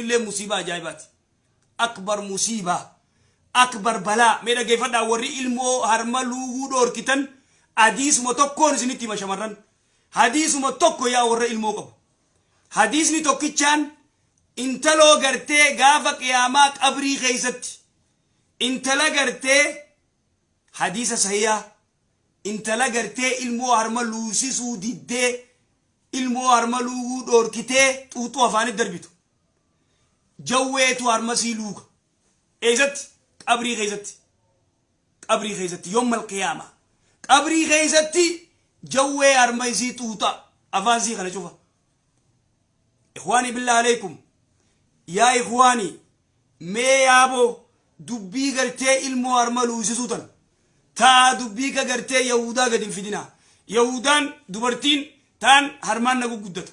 Kunillee musiibaa ajaa'ibaati. Akbar musiibaa. Akbar balaa. Mee dhaggeeffadhaa, warri ilmoo harma luuguu dhoorkitan, hadiisuma tokkoon isinitti hima shamarran. Hadiisuma tokko, yaa warra ilmoo qabu. Hadiisni tokkichaan intaloo gartee gaafa qiyaamaa qabrii keessatti intala gartee, hadiisa sahiyaa, intala gartee ilmoo harma luusisuu diddee, ilmoo harma luuguu dhoorkitee xuuxuu afaanitti darbitu, jawweetu harma sii luuga. Eessatti? Qabrii keessatti. Qabrii keessatti, yommal qiyaama, qabrii keessatti jawwee harma isii xuuxa, afaan sii kana cufa. Ikhwaanii, billah aleykum, yaa ikhwaanii, mee yaaboo dubbii gartee ilmoo harma luusisuu tan taa dubbii ka gartee Yahudaa gadi hin fidinaa. Yahudaan dubartiin taan harmaan na gugguddata,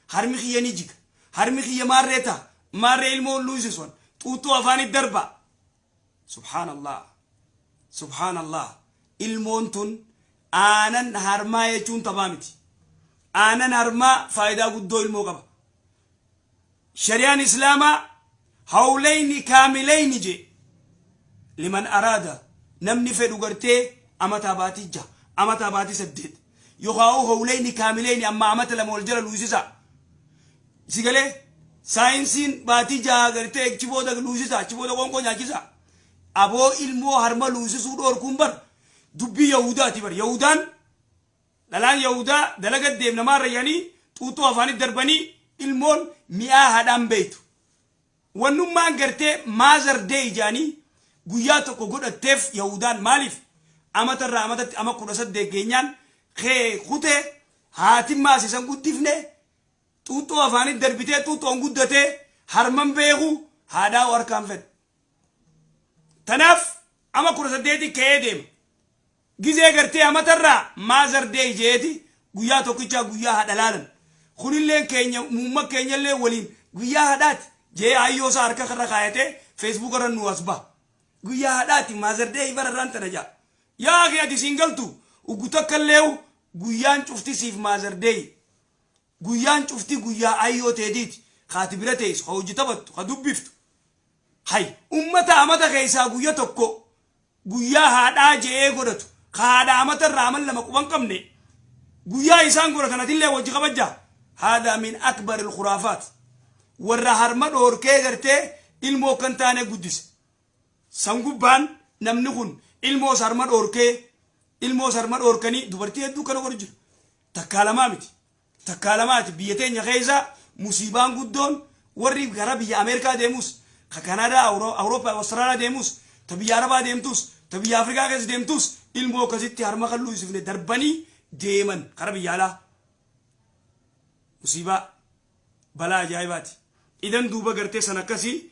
harmi kiyya ni jiga, harmi kiyya maarree ta'a, maarree ilmoo luusisuan xuuxxuu afaanit darba. Subhaanallah, subhaanallah! Ilmoon tun aanan harmaa jechuun taphaa miti. Aanan harmaa faayidaa guddoo ilmoo qaba. Shari'aan Islaamaa hawlayni kaamilayni jee, liman araada, namni fedhu gartee amataa baatii 6, amataa baatii 8, yookaan hawlayni kaamilayni amma amata 2 wal jala luusisa. Si galee? Saayinsiin baatii 6 gartee achi booda luusisa, achi booda qoonqoo nyaachisa. Aboo, ilmoo harma luusisuu dhoorkuun bar dubbii Yahudaati bar. Yahudaan, dhalaan Yahudaa dalaga deemna maarra jedhanii xuuxxoo afaanitti darbanii, ilmoon mi'aa haadhaan beeytu. Wannummaan gartee Mother Day jedhanii guyyaa tokko godhatteef Yahudaan maaliif? Amata irraa amatatti, ama 18 geenyaan kee kutee haatimmaas isan guddifne, xuuxxoo afaanitti darbitee, xuuxxoon guddatee harman beeku, haadhaa harkaan fedhu. Tanaaf ama 18 ka'ee deema. Gizee gartee amatarraa Mother Day jeeti guyyaa tokkichaa guyyaa haadha laalan. Kunilleen keenya muumma keenyallee waliin guyyaa haadhaati jee hayyoo isaa harka irra kaayatee Facebook irra nu as baha. Guyyaa haadhaati, Mother Day bara irraan tana jaa. Yaa akhi, ati siin galtu uggu takka illee, guyyaan cufti siif Mother Day. Guyyaan cufti guyyaa ayyoo teetiiti. Kaati bira teessu, ka hojii taphattu, ka dubbiftu. Hay, ummata amata keessaa guyya tokko guyyaa haadhaa je'ee godhatu, ka haadha amata irraa amal 2 quban qabne, guyyaa isaan godhatan atillee wajji kabajja. Haadha min akbar ilkhuraafaat. Warra harma dhoorkee gartee ilmoo kan taane guddise. San gubbaan namni kun ilmoo harma dhoorkee, ilmoo harma dhoorkanii dubartii hedduu kana godhu jira. Takkaa lamaa miti. Takkaa lamaati. Biyya teenya keessa musiibaan guddoon warri gara biyya Ameerikaa deemus, ka Kanaadaa, Awurooppaa, Awustiraaliyaa deemus, ta biyya Arabaa deemtus, ta biyya Afrikaa keessa deemtus, ilmoo akkasitti harma kan luusifne darbanii deeman kara biyya alaa. Musiibaa balaa ajaa'ibaati. Idan duuba gartee san akkasii.